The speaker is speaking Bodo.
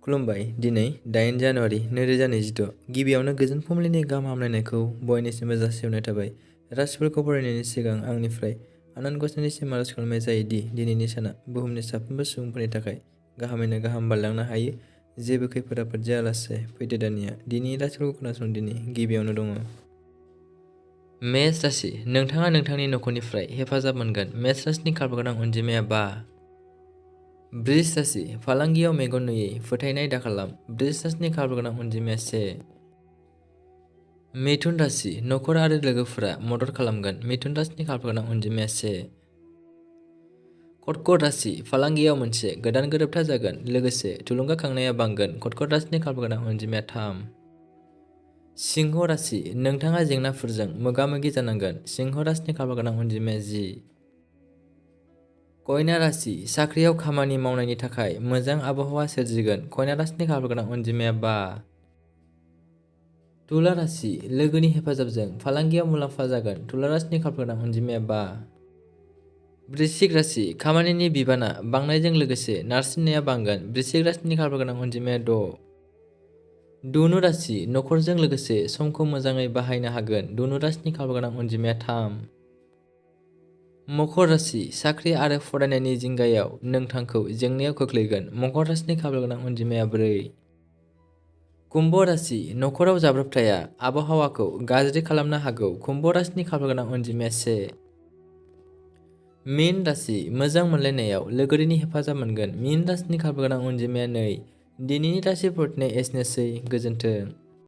खुलुमबाय। दिनै 8 जानुवारि 2026 गिबियावनो गोजोन फुंबिलिनि गाहाम हामलायनायखौ बयनिसिमबो जासिहरनाय थाबाय। राशिफोरखौ फरायनायनि सिगां आंनिफ्राय आनान गसाइनिसिम आरज खालामनाय जायोदि दिनैनि साना बुहुमनि साफ्रोमबो सुबुंफोरनि थाखाय गाहामैनो गाहाम बारलांनो हायो। जेबो खैफोद आफोद जायालासे फैदो दानिया दिनैनि राशिफोरखौ खोनासं। दिनै गिबियावनो दङ मेष राशि। नोंथाङा नोंथांनि नखरनिफ्राय हेफाजाब मोनगोन। मेष राशिनि खाफाल गोनां अनजिमाया 5। बृष राशि। फालांगियाव मेगन नुयै फोथायनाय दाखालाम। बृष राशिनि खाफाल गोनां अनजिमाया 1। मिथुन राशि। नखर आरो लोगोफोरा मदद खालामगोन। मिथुन राशिनि खाफाल गोनां अनजिमाया 1। कर्कट राशि। फालांगियाव मोनसे गोदान गोरोबथा जागोन, लोगोसे थुलुंगाखांनाया बांगोन। कर्कट राशिनि खाफाल गोनां अनजिमाया 3। सिंह राशि। नोंथाङा जेंनाफोरजों मोगा-मोगि जानांगोन। सिंह राशिनि खाफाल गोनां अनजिमाया 10। कन्या राशि। साख्रियाव खामानि मावनायनि थाखाय मोजां आबहावा सोरजिगोन। कन्या राशिनि खाफाल गोनां अनजिमाया 5। तुला राशि। लोगोनि हेफाजाबजों फालांगियाव मुलाम्फा जागोन। तुला राशिनि खाफाल गोनां अनजिमाया 5। वृश्चिक राशि। खामानिनि बिबाना बांनायजों लोगोसे नारसिननाया बांगोन। वृश्चिक राशिनि खाफाल गोनां अनजिमाया 6। धनु राशि। नखरजों लोगोसे समखौ मोजाङै बाहायनो हागोन। धनु राशिनि खाफाल गोनां अनजिमाया 3। मकर राशि। साख्रि आरो फरायनायनि जिंगायाव नोंथांखौ जेंनायाव खोख्लैगोन। मकर राशिनि खाफाल गोनां अनजिमाया 4। कुम्भ राशि। नखराव जाब्रबथाया आबहावाखौ गाज्रि खालामनो हागौ। कुम्भ राशिनि खाफाल गोनां अनजिमाया 1। मीन राशि। मोजां मोनलायनायाव लोगोरिनि हेफाजाब मोनगोन। मीन राशिनि खाफाल गोनां अनजिमाया 2। दिनैनि राशि फरायनाया एसेनोसै। गोजोन्थों।